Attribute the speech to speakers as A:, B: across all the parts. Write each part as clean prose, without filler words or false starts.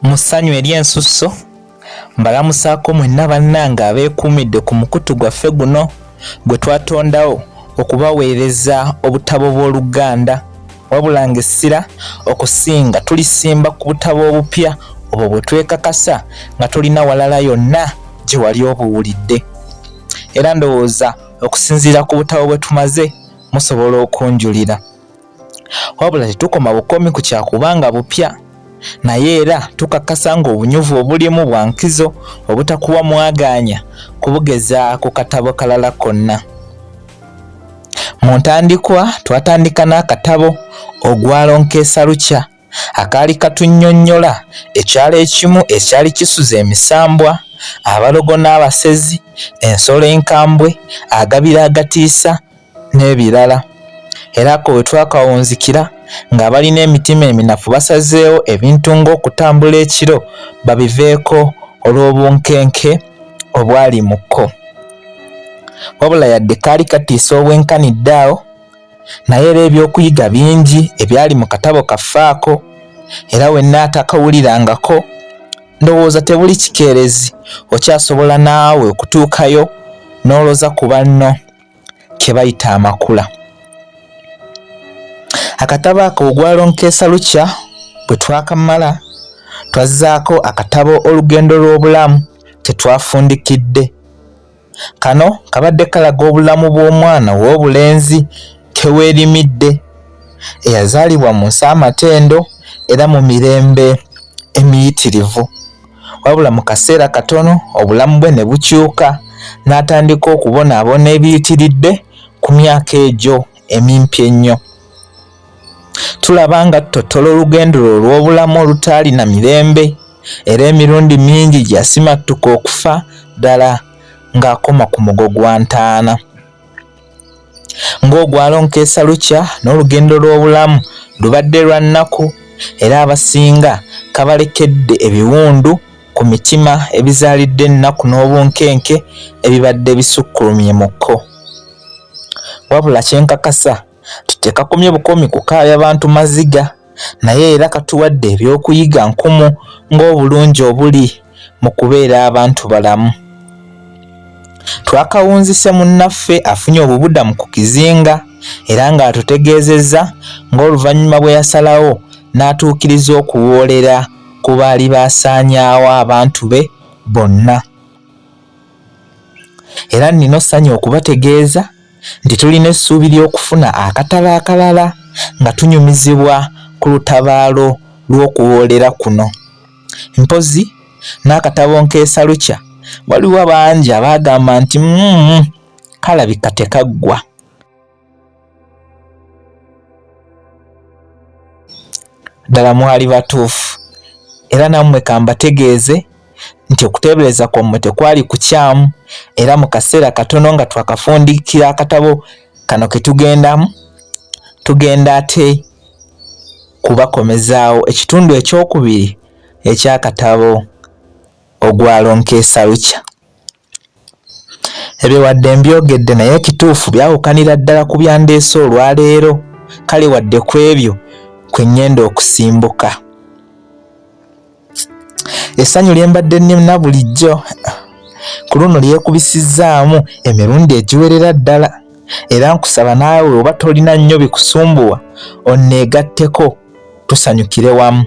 A: Mu ssanyu ery'ensusso mbalamusaako mwenna bannange abeekuumidde ku mukutu gwaffe guno gwe twatondawo okubaweereza obutabo bw'Oluganda wabula ng'essira okusinga tulisimba ku butabo obupya obwo bwe twekakasa nga tolina walala yonna gye wali obuwulidde. Era ndowooza okusinziira ku butabo bwe tumaze musobola okunjulira. Wabula tetukoma bukomi ku kya kuba nga bupya, naye era tukakasa ng'obunyuvu obulimu bwa nkizo obutakuwa mwagaanya kubugeza ku katabo kalala konna. Mu ntandikwa twatandika n'akatabo Ogwalo Nkeesa Lukya akaali katunnyonnyola ekyalo ekimu ekyali kisuza emisambwa, abalogo n'abasezi, ensolo enkambwe, agabira agatiisa n'ebirala. Era ako we twakawunzikira ng'abalina emitima eminafu basazeewo ebintu ng'okutambula ekiro babiveeko olw'obunkenke obwali mu kko. Wabula yadde kaali katiisa obwenkanidde awo, naye era ebyokuyiga bingi ebyali mu katabo kaffe ako era wenna atakawulirangako ndowooza tebuli kikeerezi okyasobola naawe okutuukayo n'oloza ku banno ke bayita amakula. Akatabo ako ogwalo nkeesa lukya bwe twakamala twazzaako akatabo olugendo lw'obulamu tetwafundikidde. Kano kabadde kalaga obulamu bw'omwana ow'obulenzi Keweerimidde eyazaalibwa mu nsi amatendo era mu mirembe emiyitirivu. Wabula mu kaseera katono obulamu bwe ne bukyuka n'atandika okubonaabona ebiyitiridde ku myaka egyo emimpi ennyo. Tulaba nga ttottola olugendo lwe olw'obulamu olutaalina mirembe era emirundi mingi gye yasimattuka okufa ddala ng'akoma ku mugo gwa ntaana. Ng'ogwalo nkeesa lukya n'olugendo lw'obulamu lubadde lwa nnaku era abasinga kabalekedde ebiwundu ku mitima ebizaalidde ennaku n'obunkenke ebibadde bisukkulumye mu kko. Wabula kye nkakasa nti tekakomye bukomi kukaabya bantu maziga naye era katuwadde ebyokuyiga nkumu ng'obulungi obuli mu kubeera abantu balamu. Twakawunzise munnaffe afunye obubudamu ku kizinga era ng'atutegeezezza ng'oluvannyuma bwe yasalawo n'atuukiriza okuwoolera ku baali baasaanyaawo abantu be bonna. Era nnina ossanyu okubategeeza nti tulina essuubi ly'okufuna akatabo akalala nga tunyumizibwa ku lutabaalo lw'okuwoolera kuno. Mpozzi n'akatabo Nkeesa Lukya waliwo bangi abaagamba nti mm, kalabika tekaggwa. Ddala mwali batuufu era nammwe kambategeeze nti okuteebereza kwammwe tekwali kukyamu era mu kaseera katono nga twakafundikira akatabo kano ke tugendamu tugenda ate kubakomezaawo ekitundu ekyokubiri eky'akatabo Ogwalo Nkeesa Lukya. Ebyo wadde mbyogedde naye ekituufu byawukanira ddala ku byandeese olwaleero, kale wadde ku ebyo kwe ŋŋenda okusimbuka. Essanyu lye mbadde nnina bulijjo ku luno lyekubisizzaamu emirundi egiwerera ddala era nkusaba naawe oba tolina nnyo bikusumbuwa onneegatteko tusanyukire wamu.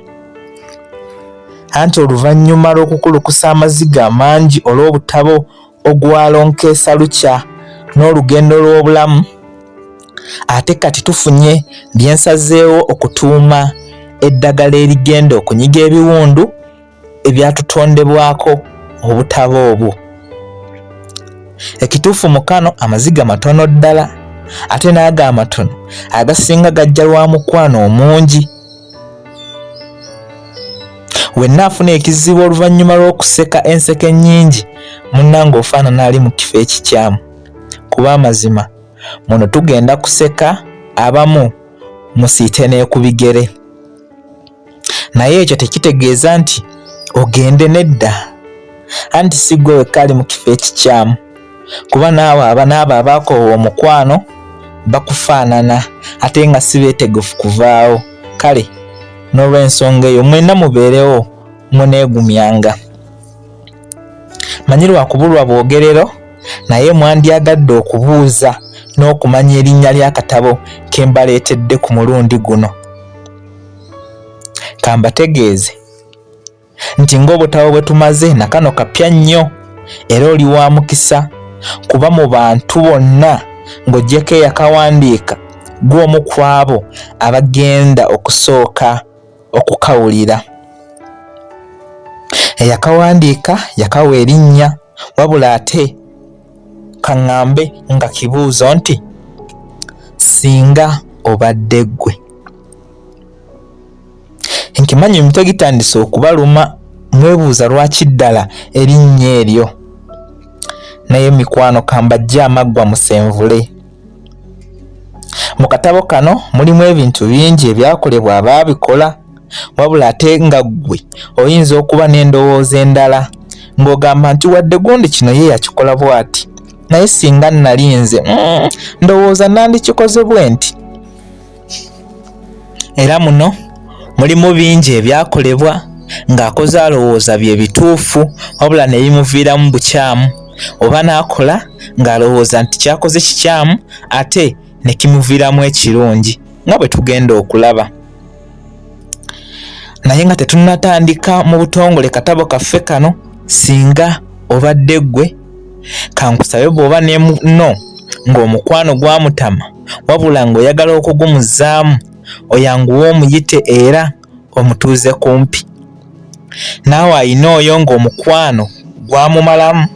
A: Anti oluvannyuma lw'okukulukusa amaziga amangi olw'obutabo ogwalo nkeesa lukya n'olugendo lw'obulamu, ate kati tufunye lye nsazeewo okutuuma eddagala erigenda okunyiga ebiwundu ebyatutondebwako obutabo obwo. Ekituufu mu kano amaziga matono ddala ate n'ago amatono agasinga gajja lwa mukwano omungi Wenna afuna ekizibu oluvannyuma lw'okuseka enseko ennyingi, munnange ofaanana ali mu kifo ekikyamu, kuba amazima muno tugenda kuseka abamu musiite n'eku bigere. Naye ekyo tekitegeeza nti ogende nedda, anti si ggwe wekka ali mu kifo ekikyamu, kuba naawe aba n'abo abaakoowa omukwano bakufaanana ate nga si beetegefu kuvaawo. Kale n'olw'ensonga eyo mwenna mubeerewo muneegumyanga. Manyi lwa kubulwa bwogerero, naye mwandyagadde okubuuza n'okumanya erinnya ly'akatabo ke mbaleetedde ku mulundi guno. Kambategeeze nti ng'obutabo bwe tumaze na kano kapya nnyo, era oli wa mukisa kuba mu bantu bonna ng'oggyeko eyakawandiika gw'omu ku abo abagenda okusooka okukawulira. Eyakawandiika yakawa erinnya, wabula ate kaŋŋambe nga kibuuzo nti singa obadde ggwe. Nkimanyi emitwe gitandise okubaluma, mwebuuza lwaki ddala erinnya eryo. Naye mikwano kambajje amaggwa musenvule. Mu katabo kano mulimu ebintu bingi ebyakolebwa abaabikola, wabula ate nga ggwe oyinza okuba n'endowooza endala ng'ogamba nti wadde gundi kino ye yakikola bw'ati, naye singa nnali nze ndowooza nandikikoze bwe nti. Era muno mulimu bingi ebyakolebwa ng'akoze alowooza bye bituufu wabula ne bimuviiramu bukyamu, oba n'akola ng'alowooza nti ky'akoze kikyamu ate ne kimuviiramu ekirungi nga bwe tugenda okulaba. Naye nga tetunnatandika mu butongole katabo kaffe kano, singa obadde ggwe, kankusabe bw'oba ne munno ng'omukwano gwamutama wabula ng'oyagala okugumuzzaamu, oyanguwe omuyite era omutuuze kumpi. Naawe alina oyo ng'omukwano gwamumalamu,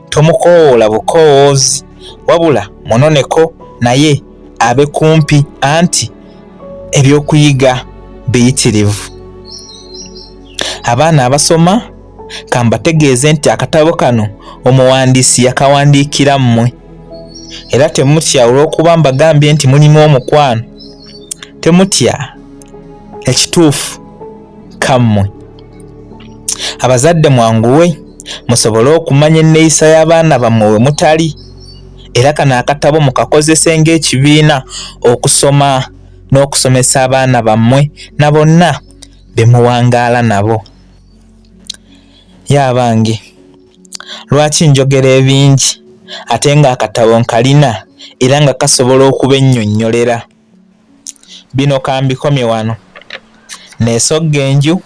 A: tomukoowoola bukoowoozi wabula munoneko naye abe kumpi, anti ebyokuyiga biyitirivu. Abaana abasoma kambategeeze nti akatabo kano omuwandiisi yakawandiikira mmwe, era temutya olw'okuba mbagambye nti mulimu omukwano. Temutya, ekituufu kammwe. Abazadde mwanguwe musobole okumanya enneeyisa y'abaana bammwe we mutali, era kano akatabo mukakozese ng'ekibiina okusoma n'okusomesa abaana bammwe na bonna be muwangaala nabo. Ye abange, lwaki njogera ebingi ate ng'akatabo nkalina era nga kasobola okubennyonnyolera? Bino kambikomye wano. Neesogga enju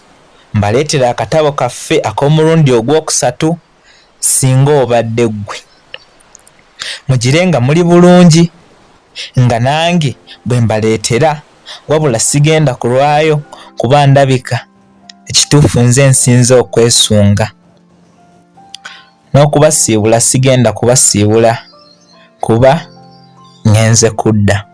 A: mbaleetere akatabo kaffe ak'omulundi ogwokusatu, Singa Obadde Ggwe. Mugire nga muli bulungi nga nange bwe mbaleetera, wabula sigenda kulwayo kuba ndabika ekituufu nze nsinze okwesunga. N'okubasiibula sigenda kubasiibula kuba ŋŋenze kudda.